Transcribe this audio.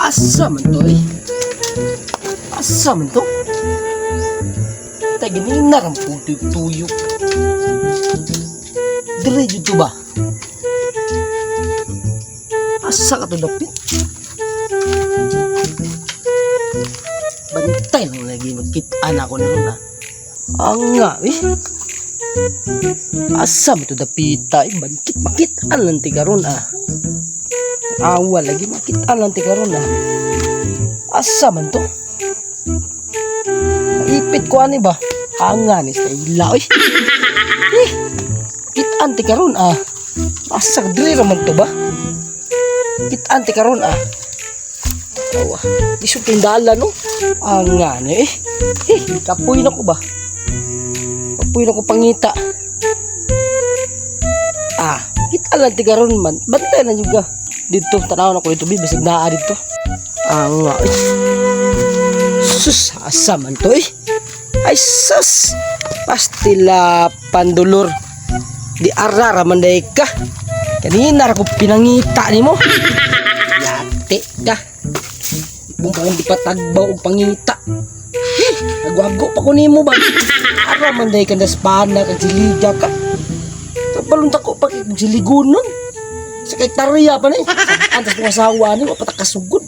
Asa man to eh? Asa man to? Tay ganina ram putoy tuyo. Dire jud to ba? Asa ka to dapit? Bantay lang lagi magkit-an ako ni Ron ah. Anga eh. Asa man to dapita eh? Bangkit makit-an lang ti karon ah. Awa lagi makit-an lang ti karon ah. Asa man to? Ipit ko ani ba? Anga ni sa ila oy. Eh, kitaan ti karon ah. Asa ka diri ra man to ba? Kitaan ti karon ah. Awa, isog kay dala no. Anga ni eh. Eh, kapoy na ko ba? Kapoy na ko pangita. Ah, kita lang ti karon man. Bantay lang juga. Dito tanaw na ko dito bi basig naa dito. Anga eh. Sus, asa man to eh. Ay sus. Pastila pandulor. Di arara man day ka. Kanina ra ko pinangita nimo. Yate ka. Kung kung di pa tagbaw og pangita. Eh, agwago pa ko nimo ba? Ara man day ka naspana kag siliga ka. Kabalon ko pa kay siligunon. Sa kay tarya pa ni. Antas kong asawa ni, wa pa ta kasugod.